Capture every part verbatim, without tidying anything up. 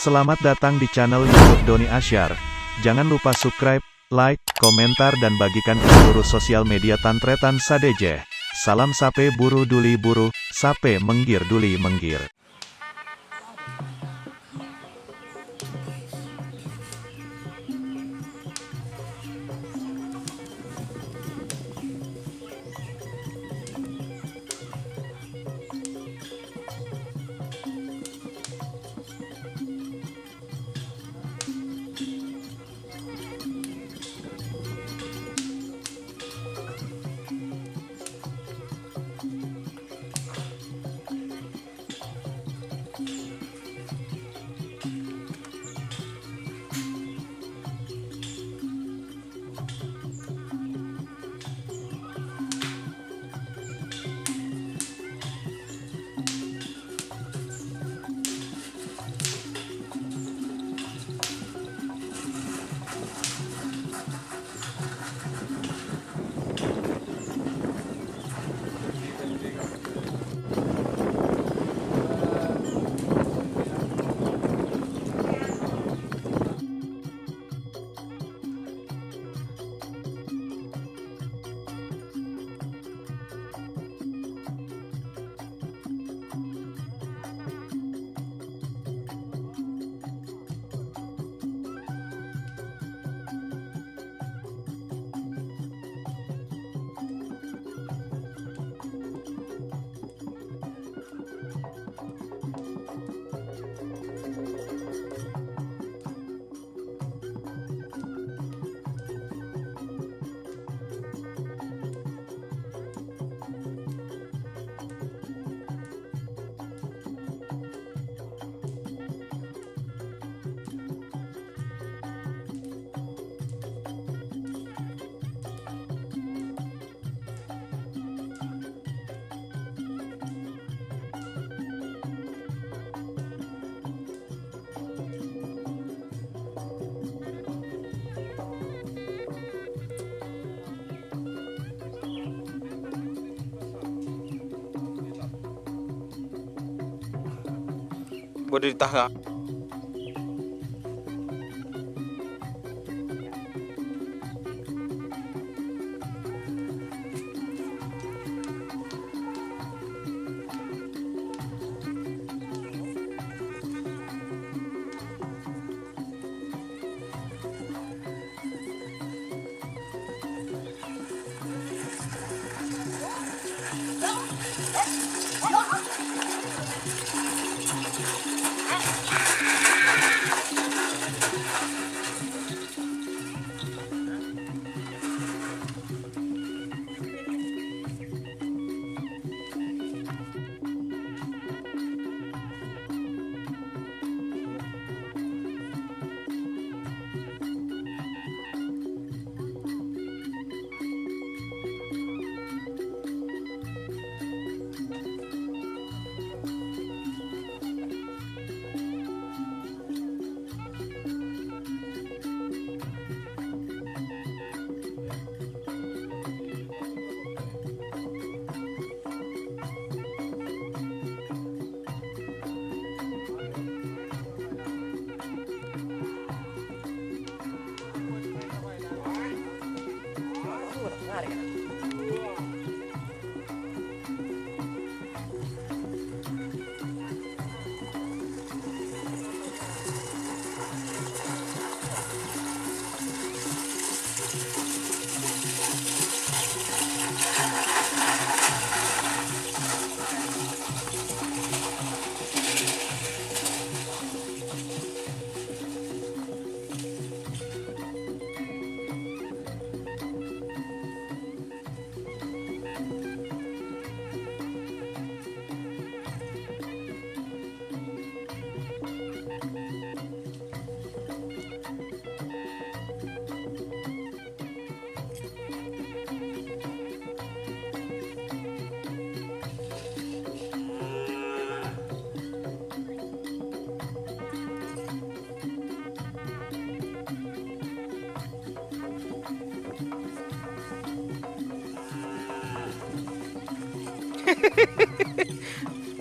Selamat datang di channel YouTube Doni Asyar. Jangan lupa subscribe, like, komentar, dan bagikan ke seluruh sosial media tan-tarètan sadhâjâ. Salam sapè buru dhuli buru, sapè mèngghir dhuli mèngghir. Bâdâ è tengah.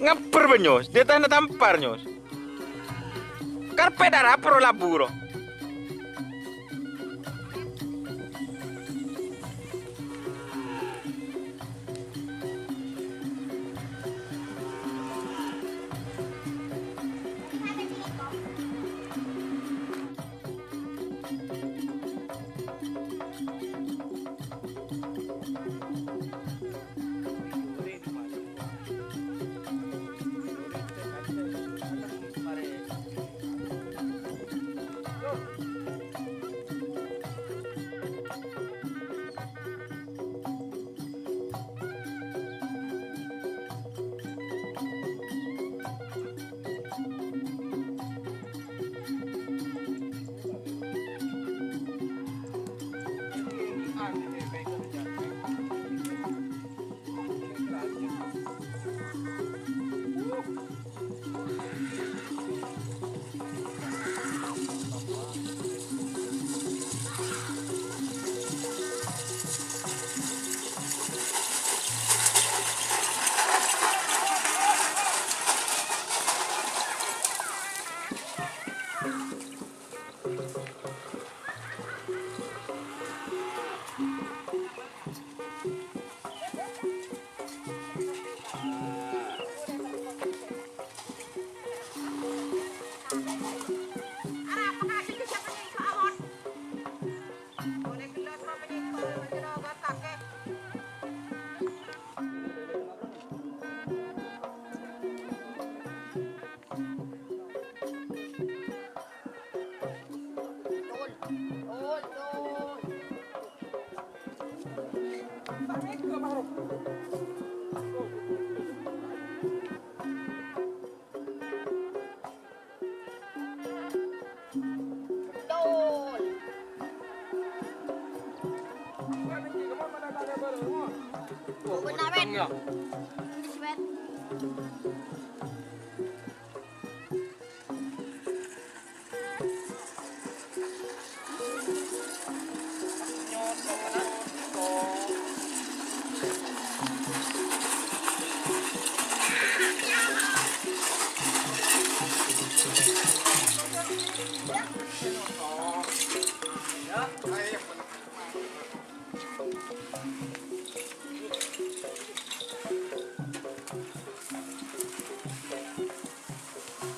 Ngabbher, bân, Nyos. Dâtana tampar, Nyos. Karep Pèḍâ ra poro labu ro.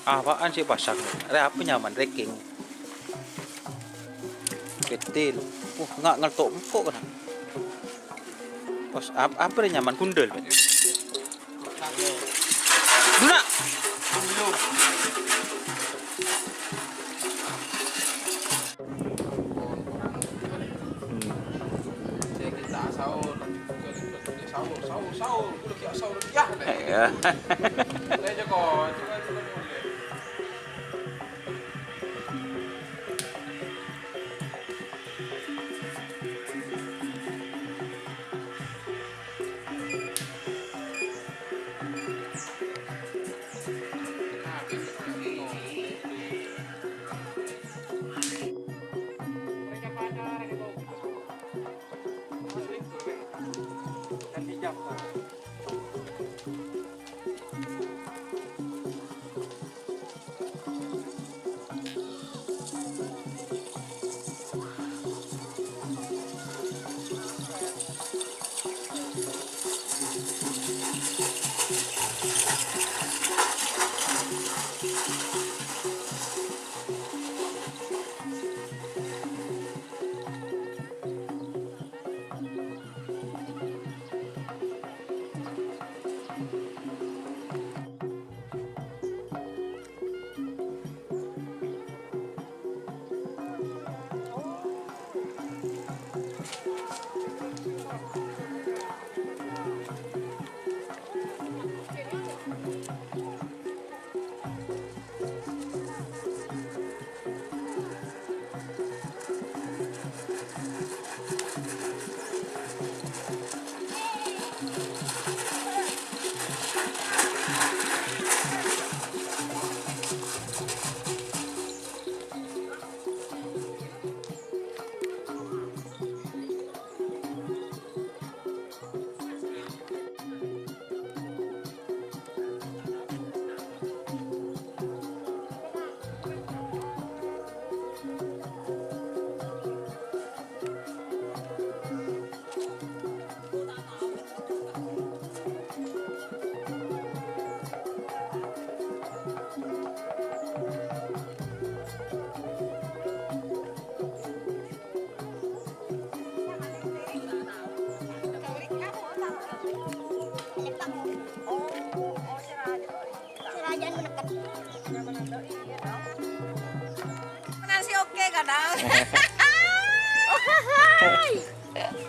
Apaan sè èpasang? Rè apa nyaman, rèkèng? Ketil. Wah, nga' ngelto' engko' kana'. Pas ap-, apa rè nyaman? Gundal, Pak? Duna. Hmm. Sè kita sahur, sahur, sahur, sahur, sahur, sahur, ya. Iya. Saya Joko, coba, coba, coba.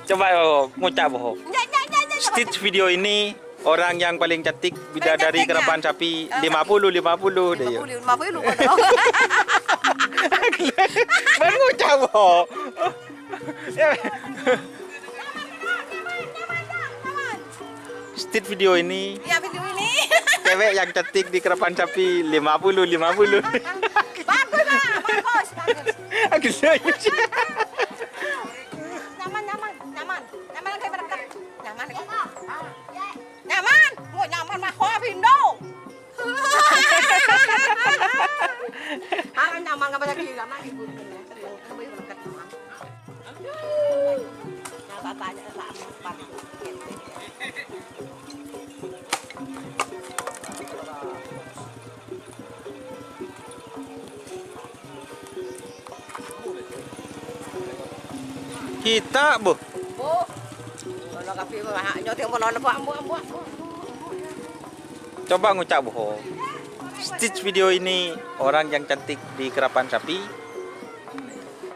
Coba, oh, ngucap, oh. Stage video ini orang yang paling cantik bidadari kerapan sapi, lima puluh lima puluh deh, ya. Lima puluh, lima puluh, kan? Baru ngucap, oh. Ya. Stage video ini. Ya, video ini. Cewek yang cantik di kerapan sapi, lima puluh lima puluh. Bagus, Pak. Bagus, bagus. Aku serius. Nyaman, nyaman, nyaman. Nyaman, kayak berangkat. Nyaman, kok. Nyaman. Oh, nyaman mah, kok, Indo. Aran nyaman apa lagi? Nyaman, ibu. Nyaman, berangkat, nyaman. Kita, Bu. Bu. Ono kabeh, Pak. Nyoteng pon ono, Bu, Bu, Bu, Bu. Coba ngucap, Bu. Stage video ini orang yang cantik di kerapan sapi.